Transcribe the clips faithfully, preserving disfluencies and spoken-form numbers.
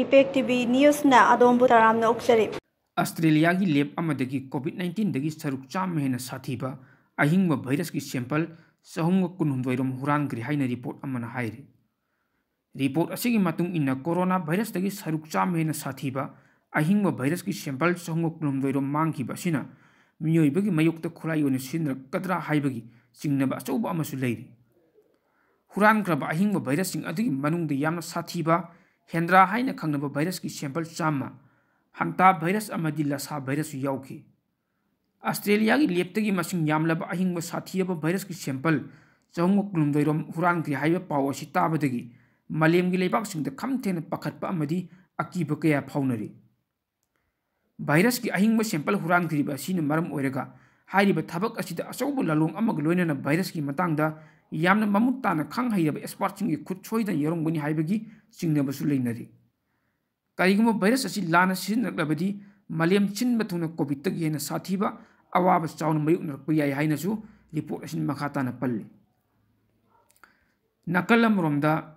Impact T V ꯅ꯭ꯌꯨꯁꯅ ꯑꯗꯣꯝꯕꯨ ꯇꯔꯥꯝꯅ ꯑꯣꯛꯆꯔꯤ꯫ ꯑꯁꯇ꯭ꯔꯦꯂꯤꯌꯥꯒꯤ ꯂꯦꯕ ꯑꯃꯗꯒꯤ ꯀꯣꯚꯤꯗ ꯅꯥꯏꯟꯇꯤꯟꯗꯒꯤ ꯁꯔꯨꯛ ꯆꯥꯝꯃ ꯍꯦꯟꯅ ꯁꯥꯊꯤꯕ ꯑꯍꯤꯡꯕ ꯚꯥꯏꯔꯁꯀꯤ ꯁꯦꯝꯄꯜ ꯆꯍꯨꯝꯒ ꯀꯨꯟꯍꯨꯝꯗꯣꯏ ꯔꯣꯝ ꯍꯨꯔꯥꯟꯈ꯭ꯔꯦ ꯍꯥꯏꯅ ꯔꯤꯄꯣꯔꯠ ꯑꯃꯅ ꯍꯥꯏꯔꯤ꯫ ꯔꯤꯄꯣꯔꯠ ꯑꯁꯤꯒꯤ ꯃꯇꯨꯡ ꯏꯟꯅ, ꯀꯣꯔꯣꯅꯥ ꯚꯥꯏꯔꯁꯇꯒꯤ ꯁꯔꯨꯛ ꯆꯥꯝꯃ ꯍꯦꯟꯅ ꯁꯥꯊꯤꯕ ꯑꯍꯤꯡꯕ ꯚꯥꯏꯔꯁꯀꯤ ꯁꯦꯝꯄꯜ ꯆꯍꯨꯝꯒ ꯀꯨꯟꯍꯨꯝꯗꯣꯏ ꯔꯣꯝ ꯃꯥꯡꯈꯤꯕ ꯑꯁꯤꯅ ꯃꯤꯑꯣꯏꯕꯒꯤ ꯃꯥꯌꯣꯛꯇ ꯈꯨꯠꯂꯥꯏ ꯑꯣꯏꯅ ꯁꯤꯖꯤꯟꯅꯔꯛꯀꯗ꯭ꯔꯥ ꯍꯥꯏꯕꯒꯤ ꯆꯤꯡꯅꯕ ꯑꯆꯧꯕ ꯑꯃꯁꯨ ꯂꯩꯔꯤ꯫ ꯍꯨꯔꯥꯟꯈ꯭ꯔꯕ ꯑꯍꯤꯡꯕ ꯚꯥꯏꯔꯁꯁꯤꯡ ꯑꯗꯨꯒꯤ ꯃꯅꯨꯡꯗ ꯌꯥꯝꯅ ꯁꯥꯊꯤꯕ ꯍꯦꯟꯗ꯭ꯔꯥ ꯍꯥꯏꯅ ꯈꯪꯅꯕ ꯚꯥꯏꯔꯁꯀꯤ ꯁꯦꯝꯄꯜ ꯆꯥꯝꯃ, ꯍꯟꯇꯥ ꯚꯥꯏꯔꯁ ꯑꯃꯗꯤ ꯂꯁꯥ ꯚꯥꯏꯔꯁꯁꯨ ꯌꯥꯎꯈꯤ꯫ ꯑꯁꯇ꯭ꯔꯦꯂꯤꯌꯥꯒꯤ ꯂꯦꯕꯇꯒꯤ ꯃꯁꯤꯡ ꯌꯥꯝꯂꯕ ꯑꯍꯤꯡꯕ ꯁꯥꯊꯤꯔꯕ ꯚꯥꯏꯔꯁꯀꯤ ꯁꯦꯝꯄꯜ ꯆꯍꯨꯝꯒ ꯀꯨꯟꯍꯨꯝꯗꯣꯏ ꯔꯣꯝ ꯍꯨꯔꯥꯟꯈ꯭ꯔꯦ ꯍꯥꯏꯕ ꯄꯥꯎ ꯑꯁꯤ ꯇꯥꯕꯗꯒꯤ ꯃꯥꯂꯦꯝꯒꯤ ꯂꯩꯕꯥꯛꯁꯤꯡꯗ ꯈꯝ ꯊꯦꯡꯅ ꯄꯥꯈꯠꯄ ꯑꯃꯗꯤ ꯑꯀꯤꯕ ꯀꯌꯥ ꯐꯥꯎꯅꯔꯤ꯫ ꯚꯥꯏꯔꯁꯀꯤ ꯑꯍꯤꯡꯕ ꯁꯦꯝꯄꯜ ꯍꯨꯔꯥꯟꯈꯤꯕ ꯑꯁꯤꯅ ꯃꯔꯝ ꯑꯣꯏꯔꯒ ꯍꯥꯏꯔꯤꯕ ꯊꯕꯛ ꯑꯁꯤꯗ ꯑꯆꯧꯕ ꯂꯥꯂꯣꯡ ꯑꯃꯒ ꯂꯣꯏꯅꯅ ꯚꯥꯏꯔꯁꯀꯤ ꯃꯇꯥꯡꯗ ꯌꯥꯝꯅ ꯃꯃꯨꯠ ꯇꯥꯅ ꯈꯪ ꯍꯩꯔꯕ ꯑꯦꯛꯁꯄꯔꯠꯁꯤꯡꯒꯤ ꯈꯨꯠ ꯁꯣꯏꯗꯅ ꯌꯥꯎꯔꯝꯒꯅꯤ ꯍꯥꯏꯕꯒꯤ ꯆꯤꯡꯅꯕꯁꯨ ꯂꯩꯅꯔꯤ꯫ ꯀꯔꯤꯒꯨꯝꯕ ꯚꯥꯏꯔꯁ ꯑꯁꯤ ꯂꯥꯟꯅ ꯁꯤꯖꯤꯟꯅꯔꯛꯂꯕꯗꯤ ꯃꯥꯂꯦꯝ ꯁꯤꯟꯕ ꯊꯨꯡꯅ ꯀꯣꯚꯤꯗꯇꯒꯤ ꯍꯦꯟꯅ ꯁꯥꯊꯤꯕ ꯑꯋꯥꯕ ꯆꯥꯎꯅ ꯃꯥꯌꯣꯛꯅꯔꯛꯄ ꯌꯥꯏ ꯍꯥꯏꯅꯁꯨ ꯔꯤꯄꯣꯔꯠ ꯑꯁꯤꯅ ꯃꯈꯥ ꯇꯥꯅ ꯄꯜꯂꯤ꯫ ꯅꯥꯀꯜ ꯑꯃꯔꯣꯝꯗ,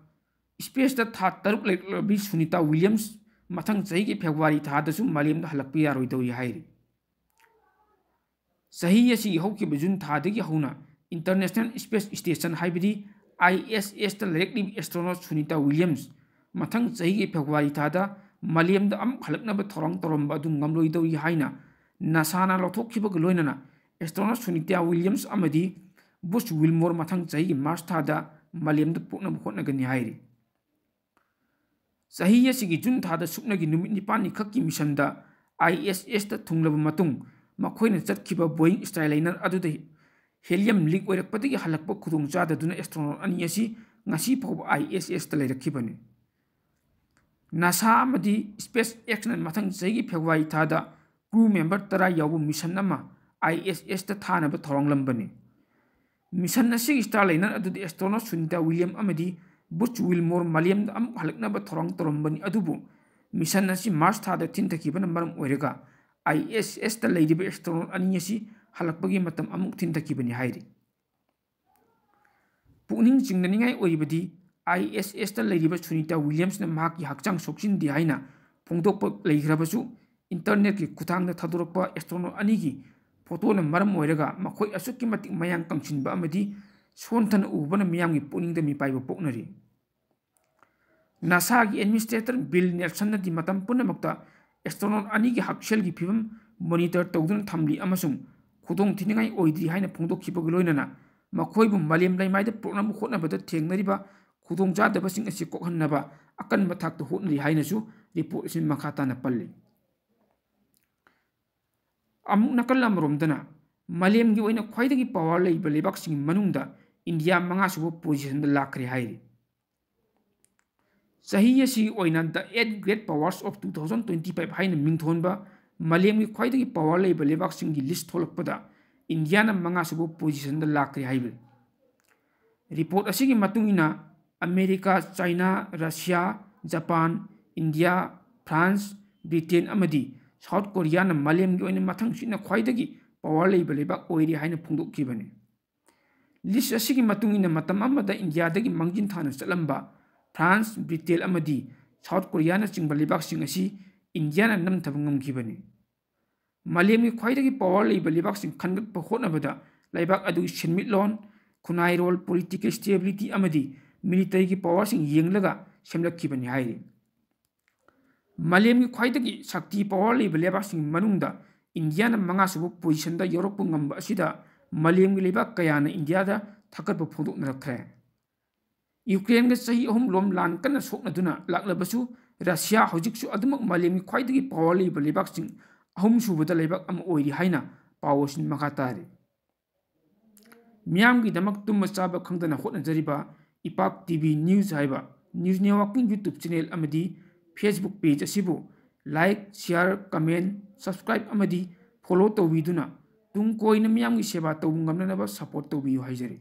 ꯁ꯭ꯄꯦꯁꯇ ꯊꯥ ꯇꯔꯨꯛ ꯂꯩꯔꯛꯂꯕꯤ ꯁꯨꯅꯤꯇꯥ ꯋꯤꯂꯤꯌꯝꯁ ꯃꯊꯪ ꯆꯍꯤꯒꯤ ꯐꯦꯕ꯭ꯔꯨꯋꯥꯔꯤ ꯊꯥꯗꯁꯨ ꯃꯥꯂꯦꯝꯗ ꯍꯜꯂꯛꯄ ꯌꯥꯔꯣꯏꯗꯧꯔꯤ ꯍꯥꯏꯔꯤ꯫ ꯆꯍꯤ ꯑꯁꯤꯒꯤ ꯍꯧꯈꯤꯕ ꯖꯨꯟ ꯊꯥꯗꯒꯤ ꯍꯧꯅ ꯏꯟꯇꯔꯅꯦꯁꯅꯦꯜ ꯁ꯭ꯄꯦꯁ ꯁ꯭ꯇꯦꯁꯟ, ꯍꯥꯏꯕꯗꯤ ꯑꯥꯏ ꯑꯦꯁ ꯑꯦꯁꯇ ꯂꯩꯔꯛꯂꯤꯕ ꯑꯦꯁꯇ꯭ꯔꯣꯅꯣꯠ ꯁꯨꯅꯤꯇꯥ ꯋꯤꯂꯤꯌꯝꯁ ꯃꯊꯪ ꯆꯍꯤꯒꯤ ꯐꯦꯕ꯭ꯔꯨꯋꯥꯔꯤ ꯊꯥꯗ ꯃꯥꯂꯦꯝꯗ ꯑꯃꯨꯛ ꯍꯜꯂꯛꯅꯕ ꯊꯧꯔꯥꯡ ꯇꯧꯔꯝꯕ ꯑꯗꯨ ꯉꯝꯂꯣꯏꯗꯧꯔꯤ ꯍꯥꯏꯅ ꯅꯥꯁꯥꯅ ꯂꯧꯊꯣꯛꯈꯤꯕꯒ ꯂꯣꯏꯅꯅ ꯑꯦꯁꯇ꯭ꯔꯣꯅꯣꯠ ꯁꯨꯅꯤꯇꯥ ꯋꯤꯂꯤꯌꯝꯁ ꯑꯃꯗꯤ ꯕꯨꯆ ꯋꯤꯜꯃꯣꯔ ꯃꯊꯪ ꯆꯍꯤꯒꯤ ꯃꯥꯔꯆ ꯊꯥꯗ ꯃꯥꯂꯦꯝꯗ ꯄꯨꯔꯛꯅꯕ ꯍꯣꯠꯅꯒꯅꯤ ꯍꯥꯏꯔꯤ꯫ ꯆꯍꯤ ꯑꯁꯤꯒꯤ ꯖꯨꯟ ꯊꯥꯗ ꯁꯨꯞꯅꯒꯤ ꯅꯨꯃꯤꯠ ꯅꯤꯄꯥꯜꯅꯤ ꯈꯛꯀꯤ ꯃꯤꯁꯟꯗ ꯑꯥꯏ ꯑꯦꯁ ꯑꯦꯁꯇ ꯊꯨꯡꯂꯕ ꯃꯇꯨꯡ, ꯃꯈꯣꯏꯅ ꯆꯠꯈꯤꯕ ꯕꯣꯏꯡ ꯁ꯭ꯀꯥꯏꯂꯥꯏꯅꯔ ꯑꯗꯨꯗ ꯍꯦꯂꯤꯌꯝ ꯂꯤꯛ ꯑꯣꯏꯔꯛꯄꯗꯒꯤ ꯍꯜꯂꯛꯄ ꯈꯨꯗꯣꯡꯆꯥꯗꯗꯨꯅ ꯑꯦꯁꯇ꯭ꯔꯣꯅꯣꯠ ꯑꯅꯤ ꯑꯁꯤ ꯉꯁꯤ ꯐꯥꯎꯕ ꯑꯥꯏ ꯑꯦꯁ ꯑꯦꯁꯇ ꯂꯩꯔꯛꯈꯤꯕꯅꯤ꯫ ꯅꯥꯁꯥ ꯑꯃꯗꯤ ꯁ꯭ꯄꯦꯁ ꯑꯦꯛꯁꯅ ꯃꯊꯪ ꯆꯍꯤꯒꯤ ꯐꯦꯕ꯭ꯔꯨꯋꯥꯔꯤ ꯊꯥꯗ ꯀ꯭ꯔꯨ ꯃꯦꯝꯕꯔ ꯇꯔꯥ ꯌꯥꯎꯕ ꯃꯤꯁꯟ ꯑꯃ ꯑꯥꯏ ꯑꯦꯁ ꯑꯦꯁꯇ ꯊꯥꯅꯕ ꯊꯧꯔꯥꯡꯂꯝꯕꯅꯤ꯫ ꯃꯤꯁꯟ ꯑꯁꯤꯒꯤ ꯁ꯭ꯀꯥꯏꯂꯥꯏꯅꯔ ꯑꯗꯨꯗ ꯑꯦꯁꯇ꯭ꯔꯣꯅꯣꯠ ꯁꯨꯅꯤꯇꯥ ꯋꯤꯂꯤꯌꯝ ꯑꯃꯗꯤ ꯕꯨꯆ ꯋꯤꯜꯃꯣꯔ ꯃꯥꯂꯦꯝꯗ ꯑꯃꯨꯛ ꯍꯜꯂꯛꯅꯕ ꯊꯧꯔꯥꯡ ꯇꯧꯔꯝꯕꯅꯤ, ꯑꯗꯨꯕꯨ ꯃꯤꯁꯟ ꯑꯁꯤ ꯃꯥꯔꯆ ꯊꯥꯗ ꯊꯤꯟꯊꯈꯤꯕꯅ ꯃꯔꯝ ꯑꯣꯏꯔꯒ ꯑꯥꯏ ꯑꯦꯁ ꯑꯦꯁꯇ ꯂꯩꯔꯤꯕ ꯑꯦꯁꯇ꯭ꯔꯣꯅꯣꯠ ꯑꯅꯤ ꯑꯁꯤ ꯍꯜꯂꯛꯄꯒꯤ ꯃꯇꯝ ꯑꯃꯨꯛ ꯊꯤꯟꯊꯈꯤꯕꯅꯤ ꯍꯥꯏꯔꯤ꯫ ꯄꯨꯛꯅꯤꯡ ꯆꯤꯡꯅꯅꯤꯡꯉꯥꯏ ꯑꯣꯏꯔꯤꯕꯗꯤ, ꯑꯥꯏ ꯑꯦꯁ ꯑꯦꯁꯇ ꯂꯩꯔꯤꯕ ꯁꯨꯅꯤꯇꯥ ꯋꯤꯂꯤꯌꯝꯁꯅ ꯃꯍꯥꯛꯀꯤ ꯍꯛꯆꯥꯡ ꯁꯣꯛꯆꯤꯟꯗꯦ ꯍꯥꯏꯅ ꯐꯣꯡꯗꯣꯛꯄ ꯂꯩꯈ꯭ꯔꯕꯁꯨ, ꯏꯟꯇꯔꯅꯦꯠꯀꯤ ꯈꯨꯠꯊꯥꯡꯗ ꯊꯥꯗꯣꯔꯛꯄ ꯑꯦꯁꯇ꯭ꯔꯣꯅꯣꯠ ꯑꯅꯤꯒꯤ ꯐꯣꯇꯣꯅ ꯃꯔꯝ ꯑꯣꯏꯔꯒ ꯃꯈꯣꯏ ꯑꯁꯨꯛꯀꯤ ꯃꯇꯤꯛ ꯃꯌꯥꯡ ꯀꯪꯁꯤꯟꯕ ꯑꯃꯗꯤ ꯁꯣꯟꯊꯅ ꯎꯕꯅ ꯃꯤꯌꯥꯝꯒꯤ ꯄꯨꯛꯅꯤꯡꯗ ꯃꯤꯄꯥꯏꯕ ꯄꯣꯛꯅꯔꯤ꯫ ꯅꯥꯁꯥꯒꯤ ꯑꯦꯗꯃꯤꯅꯤꯁꯇ꯭ꯔꯦꯇꯔ ꯕꯤꯜ ꯅꯦꯜꯁꯟꯅꯗꯤ ꯃꯇꯝ ꯄꯨꯝꯅꯃꯛꯇ ꯑꯦꯁꯇ꯭ꯔꯣꯅꯣꯠ ꯑꯅꯤꯒꯤ ꯍꯛꯁꯦꯜꯒꯤ ꯐꯤꯕꯝ ꯃꯣꯅꯤꯇꯔ ꯇꯧꯗꯨꯅ ꯊꯝꯂꯤ ꯑꯃꯁꯨꯡ ꯈꯨꯗꯣꯡ ꯊꯤꯅꯤꯡꯉꯥꯏ ꯑꯣꯏꯗ꯭ꯔꯤ ꯍꯥꯏꯅ ꯐꯣꯡꯗꯣꯛꯈꯤꯕꯒ ꯂꯣꯏꯅꯅ ꯃꯈꯣꯏꯕꯨ ꯃꯥꯂꯦꯝ ꯂꯩꯃꯥꯏꯗ ꯄꯨꯔꯛꯅꯕ ꯍꯣꯠꯅꯕꯗ ꯊꯦꯡꯅꯔꯤꯕ ꯈꯨꯗꯣꯡꯆꯥꯗꯕꯁꯤꯡ ꯑꯁꯤ ꯀꯣꯛꯍꯟꯅꯕ ꯑꯀꯟꯕ ꯊꯥꯛꯇ ꯍꯣꯠꯅꯔꯤ ꯍꯥꯏꯅꯁꯨ ꯔꯤꯄꯣꯔꯠ ꯑꯁꯤꯅ ꯃꯈꯥ ꯇꯥꯅ ꯄꯜꯂꯤ꯫ ꯑꯃꯨꯛ ꯅꯥꯀꯜ ꯑꯃꯔꯣꯝꯗꯅ ꯃꯥꯂꯦꯝꯒꯤ ꯑꯣꯏꯅ ꯈ꯭ꯋꯥꯏꯗꯒꯤ ꯄꯋꯥꯔ ꯂꯩꯕ ꯂꯩꯕꯥꯛꯁꯤꯡꯒꯤ ꯃꯅꯨꯡꯗ ꯏꯟꯗꯤꯌꯥ ꯃꯉꯥꯁꯨꯕ ꯄꯣꯖꯤꯁꯟꯗ ꯂꯥꯛꯈ꯭ꯔꯦ ꯍꯥꯏꯔꯤ꯫ ꯆꯍꯤ ꯑꯁꯤꯒꯤ ꯑꯣꯏꯅ The Eight Great Powers of two thousand twenty five ꯍꯥꯏꯅ ꯃꯤꯡꯊꯣꯟꯕ ꯃꯥꯂꯦꯝꯒꯤ ꯈ꯭ꯋꯥꯏꯗꯒꯤ ꯄꯋꯥꯔ ꯂꯩꯕ ꯂꯩꯕꯥꯛꯁꯤꯡꯒꯤ ꯂꯤꯁ ꯊꯣꯛꯂꯛꯄꯗ ꯏꯟꯗꯤꯌꯥꯅ ꯃꯉꯥꯁꯨꯕ ꯄꯣꯖꯤꯁꯟꯗ ꯂꯥꯛꯈ꯭ꯔꯦ ꯍꯥꯏꯕ꯫ ꯔꯤꯄꯣꯔꯠ ꯑꯁꯤꯒꯤ ꯃꯇꯨꯡ ꯏꯟꯅ America, China, Russia, Japan, India, France, Britain ꯑꯃꯗꯤ ꯁꯥꯎꯠ ꯀꯣꯔꯤꯌꯥꯅ ꯃꯥꯂꯦꯝꯒꯤ ꯑꯣꯏꯅ ꯃꯊꯪꯁꯤꯠꯅ ꯈ꯭ꯋꯥꯏꯗꯒꯤ ꯄꯋꯥꯔ ꯂꯩꯕ ꯂꯩꯕꯥꯛ ꯑꯣꯏꯔꯤ ꯍꯥꯏꯅ ꯐꯣꯡꯗꯣꯛꯈꯤꯕꯅꯤ꯫ ꯂꯤꯁ ꯑꯁꯤꯒꯤ ꯃꯇꯨꯡ ꯏꯟꯅ ꯃꯇꯝ ꯑꯃꯗ ꯏꯟꯗꯤꯌꯥꯗꯒꯤ ꯃꯥꯡꯖꯤꯟ ꯊꯥꯅ ꯆꯠꯂꯝꯕ ꯐ꯭ꯔꯥꯟꯁ, ꯕ꯭ꯔꯤꯇꯦꯟ ꯑꯃꯗꯤ ꯁꯥꯎꯠ ꯀꯣꯔꯤꯌꯥꯅꯆꯤꯡꯕ ꯂꯩꯕꯥꯛꯁꯤꯡ ꯑꯁꯤ ꯏꯟꯗꯤꯌꯥꯅ ꯅꯝꯊꯕ ꯉꯝꯈꯤꯕꯅꯤ꯫ ꯃꯥꯂꯦꯝꯒꯤ ꯈ꯭ꯋꯥꯏꯗꯒꯤ ꯄꯋꯥꯔ ꯂꯩꯕ ꯂꯩꯕꯥꯛꯁꯤꯡ ꯈꯟꯒꯠꯄ ꯍꯣꯠꯅꯕꯗ ꯂꯩꯕꯥꯛ ꯑꯗꯨꯒꯤ ꯁꯦꯟꯃꯤꯠꯂꯣꯟ, ꯈꯨꯟꯅꯥꯏꯔꯣꯜ, ꯄꯣꯂꯤꯇꯤꯀꯦꯜ ꯁ꯭ꯇꯦꯕꯤꯂꯤꯇꯤ ꯑꯃꯗꯤ ꯃꯤꯂꯤꯇꯔꯤꯒꯤ ꯄꯋꯥꯔꯁꯤꯡ ꯌꯦꯡꯂꯒ ꯁꯦꯝꯂꯛꯈꯤꯕꯅꯤ ꯍꯥꯏꯔꯤ꯫ ꯃꯥꯂꯦꯝꯒꯤ ꯈ꯭ꯋꯥꯏꯗꯒꯤ ꯁꯛꯇꯤ ꯄꯋꯥꯔ ꯂꯩꯕ ꯂꯩꯕꯥꯛꯁꯤꯡꯒꯤ ꯃꯅꯨꯡꯗ ꯏꯟꯗꯤꯌꯥꯅ ꯃꯉꯥꯁꯨꯕ ꯄꯣꯖꯤꯁꯟꯗ ꯌꯧꯔꯛꯄ ꯉꯝꯕ ꯑꯁꯤꯗ ꯃꯥꯂꯦꯝꯒꯤ ꯂꯩꯕꯥꯛ ꯀꯌꯥꯅ ꯏꯟꯗꯤꯌꯥꯗ ꯊꯥꯒꯠꯄ ꯐꯣꯡꯗꯣꯛꯅꯔꯛꯈ꯭ꯔꯦ꯫ ꯌꯨꯀ꯭ꯔꯦꯟꯒ ꯆꯍꯤ ꯑꯍꯨꯝ ꯂꯣꯝ ꯂꯥꯟ ꯀꯟꯅ ꯁꯣꯛꯅꯗꯨꯅ ꯂꯥꯛꯂꯕꯁꯨ, ꯔꯁꯤꯌꯥ ꯍꯧꯖꯤꯛꯁꯨ ꯑꯗꯨꯃꯛ ꯃꯥꯂꯦꯝꯒꯤ ꯈ꯭ꯋꯥꯏꯗꯒꯤ ꯄꯋꯥꯔ ꯂꯩꯕ ꯂꯩꯕꯥꯛꯁꯤꯡ ꯑꯍꯨꯝꯁꯨꯕꯗ ꯂꯩꯕꯥꯛ ꯑꯃ ꯑꯣꯏꯔꯤ ꯍꯥꯏꯅ ꯄꯥꯎ ꯑꯁꯤꯅ ꯃꯈꯥ ꯇꯥꯔꯤ꯫ ꯃꯤꯌꯥꯝꯒꯤꯗꯃꯛ ꯇꯨꯝꯕ ꯆꯥꯕ ꯈꯪꯗꯅ ꯍꯣꯠꯅꯖꯔꯤꯕ ꯏꯄꯥꯛ ꯇꯤ ꯚꯤ ꯅ꯭ꯌꯨꯁ ꯍꯥꯏꯕ ꯅ꯭ꯌꯨꯁ ꯅꯦꯠꯋꯥꯔꯛꯀꯤꯡ ꯌꯨꯇ꯭ꯌꯨꯕ ꯆꯦꯅꯦꯜ ꯑꯃꯗꯤ ꯐꯦꯁꯕꯨꯛ ꯄꯦꯖ ꯑꯁꯤꯕꯨ ꯂꯥꯏꯛ, ꯁꯤꯌꯥꯔ, ꯀꯃꯦꯟ, ꯁꯕꯁꯀ꯭ꯔꯥꯏꯕ ꯑꯃꯗꯤ ꯐꯣꯂꯣ ꯇꯧꯕꯤꯗꯨꯅ ꯇꯨꯡ ꯀꯣꯏꯅ ꯃꯤꯌꯥꯝꯒꯤ ꯁꯦꯕꯥ ꯇꯧꯕ ꯉꯝꯅꯅꯕ ꯁꯄꯣꯔꯠ ꯇꯧꯕꯤꯌꯨ ꯍꯥꯏꯖꯔꯤ꯫